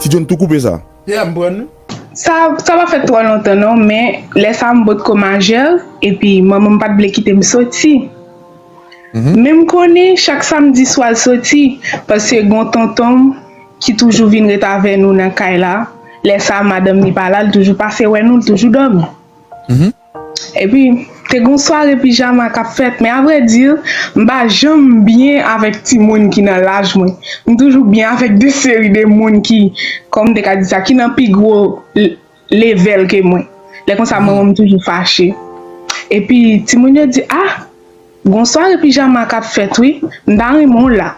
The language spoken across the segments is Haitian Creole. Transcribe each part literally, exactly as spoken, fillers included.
Ti John tou koupe sa. Yeah, m pran nou. Sa, sa pa fè twò lontan non, men lè sa m potko majè, epi manman m pa t vle kite m soti. Men m konnen chak samdi swa l soti, paske gon tonton m ki toujou vin ret avè nou nan kay la. Lè sa madanm li pa la, l toujou pase wè nou, l toujou dòmi. Epi, te gon sware pijama k ap fèt, men avrèdi, m pa janm byen avèk timoun ki nan laj mwen. M toujou byen avèk de seri de moun ki, kòm m te ka di sa, ki nan pi gwo l- levèl ke mwen. Lè konsa, manman m toujou fache. Epi, timoun yo di, ah, gon sware pijama k ap fèt wi, m ta renmen w la.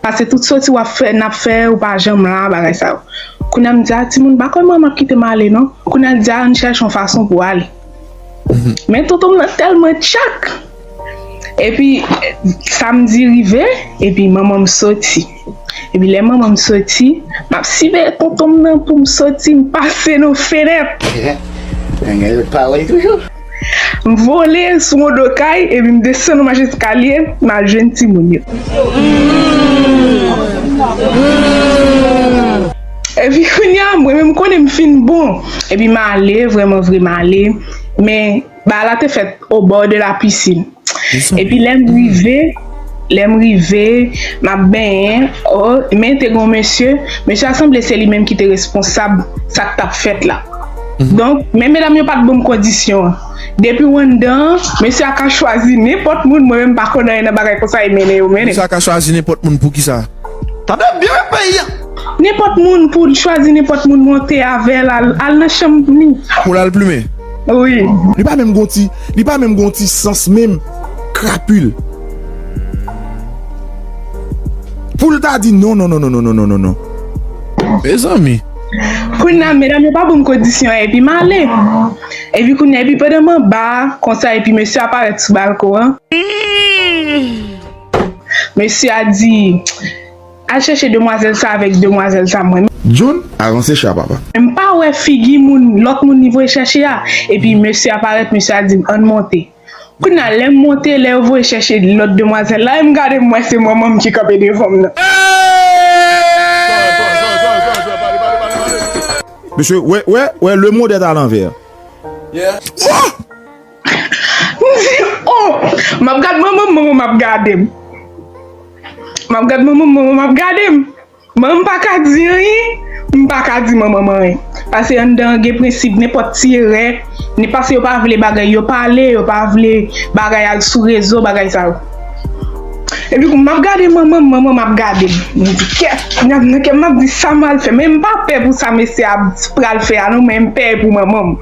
Paske tout soti w ap fè, n ap fè, ou pa janm la, bagay sa yo. Kounye a m di, ah, timoun, m pa kwè manman m ap kite m ale non. Kounye a l di, ah, ann chèche yon fason pou ale. Men tonton m nan tèlman tchak. Epi, samdi rive, epi manman m soti. Epi lè manman m soti, m ap siveye tonton m nan pou m soti, m pase nan fenèt. Nèg yo pawòl toujou. M vole sou yon do kay, epi m desann yon mach eskalye, m al jwenn timoun yo. Epi kounye a, mwen menm m konnen m fin bon. Epi m ale, vrèman vre m ale. Men bagay la te fèt au bord de la piscine. Epi lè m rive, lè m rive, m ap benyen, oh, men te gon mesye, mesye a sanble se li menm ki te responsab sa k t ap fèt la. Donk, men medam yo pa t ban m kondisyon an. Depi w anndan an, mesye a ka chwazi nenpòt moun, mwen menm m pa konn anyen nan bagay konsa, e mennen yo mennen. Mesye a ka chwazi nenpòt moun pou kisa? Tande byen peyi a. Nenpòt moun pou l chwazi, nenpòt moun monte avè l, al, al nan chanm li. Pou l al plimen? Wi. Li pa menm gon ti, li pa menm gon ti sans menm. Krapil. Pou l ta di non, non, non, non, non, non, non, non, non. Mezanmi. Kounye a, medam yo pa ban m kondisyon an, epi m ale. Epi kounye a, epi pandan m anba a, konsa, epi mesye a parèt sou balkon an. Mesye a di, al chèche demwazèl sa avèk demwazèl sa mwen. John, avanse cha papa. M pa wè figi moun, lòt moun li voye chèche a. Epi mesye a parèt, mesye a di m, ann monte. Kounye a, lè m monte, lè yo voye chèche lòt demwazèl la, e m gade m wè se manman m ki kanpe devan m nan. Mesye, wè, wè, wè, le monde est à l'envers. Yeah. Oh! M di, oh! M ap gad manman m, manman m ap gade m. M ap gad manman m, manman m ap gade m. Manman m pa ka di anyen, m pa ka di manman m anyen. Paske anndan an gen prensip, nenpòt ti erè, ni paske yo pa vle bagay yo pale, yo pa vle bagay al sou rezo, bagay sa yo. Epi kou m ap gade manman m, manman m ap gade m. M di, kèt, nan kè m ap di sa m al fè. Men m pa pè pou sa mesye a pral fè a non, men m pè pou manman m.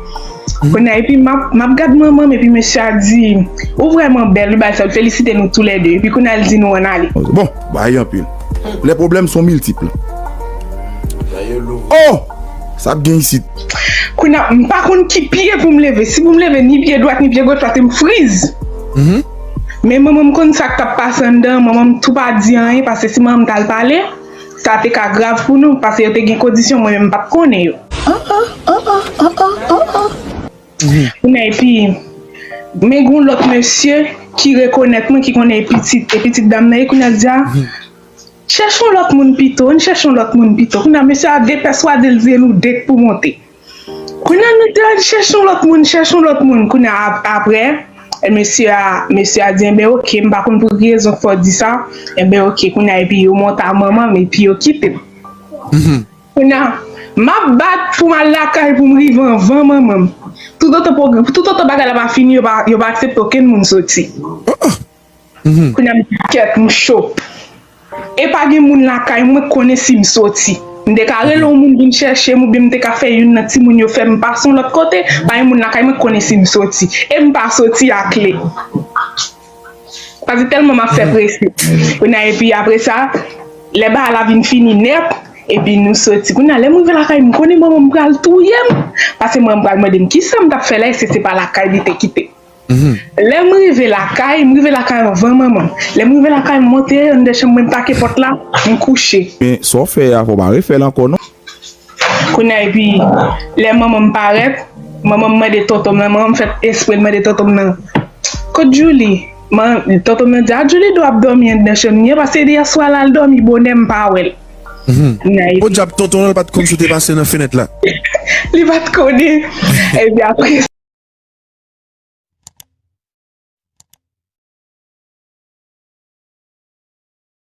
Kounye a, epi m ap, m ap gad manman m, epi mesye a di, ou vrèman bèl, wi, bagay sa, l felisite nou toulède. Epi kounye a, l di nou ann ale. Bon, bagay anpil. Les problèmes sont multiples. Oh! Sa ap gen isit. Kounye a, m pa konn ki pye pou m leve. Si pou m leve, ni pye dwat, ni pye goch, paske m friz. Men manman m konn sa k t ap pase anndan, manman m tou pa di anyen, paske si manman m t al pale, sa te ka grav pou nou, paske yo te gen kondisyon, mwen menm m pa t konnen yo. Kounye a, epi, men gon lòt mesye ki rekonèt mwen, ki konnen e pitit, e pitit dam nan ye, kounye a, l di a, chèche yon lòt moun pito, ann chèche yon lòt moun pito. Kounye a, mesye a depèswade l, di e nou de k pou monte. Kounye a, nou te al chèche yon lòt moun, chèche yon lòt moun. Kounye a, ap- apre, e mesye a, mesye a di, enben, oke, m pa konn pou ki rezon k fè w di sa. Enben, oke, kounye a, epi yo monte a manman m, epi yo kite m. Kounye a, m ap bat pou m al lakay pou m rive anvan manman m. Toutotan pwog- toutotan bagay la pa fini, yo pa, yo pa aksepte okenn moun soti. Kounye a, m di, kèt, m cho. E pa gen moun lakay mwen k konnen si m soti. M te ka rele yon moun vin chèche m, oubyen m te ka fè youn nan timoun yo fè m pase yon lòt kote, pa gen moun lakay mwen k konnen si m soti. E m pa soti ak li. Paske tèlman m ap fè prese. Kounye a, epi apre sa, lè bagay la vin fini nèt, epi nou soti. Kounye a, lè m rive lakay, m konnen manman m pral touye m. Paske manman m pral mande m kisa m t ap fè la, èske se pa lakay li te kite. Lè m rive lakay, m rive lakay anvan manman m. Lè m rive lakay, m monte anndan chanm mwen, m take pòt la, m kouche. Men sa w fè a, fò w pa refè l ankò non. Kounye a, epi, lè manman m parèt, manman m mande tonton m nan, manman m fè espre l mande tonton m nan, kot Djouly? Man, tonton m nan di, a, Djouly dwe ap dòmi anndan chanm li an, paske yèswa la, l dòmi bonè, m pa wè l. Podyab, tonton an, l pa t konn si w te pase nan fenèt la. Li pa t konnen. Epi apre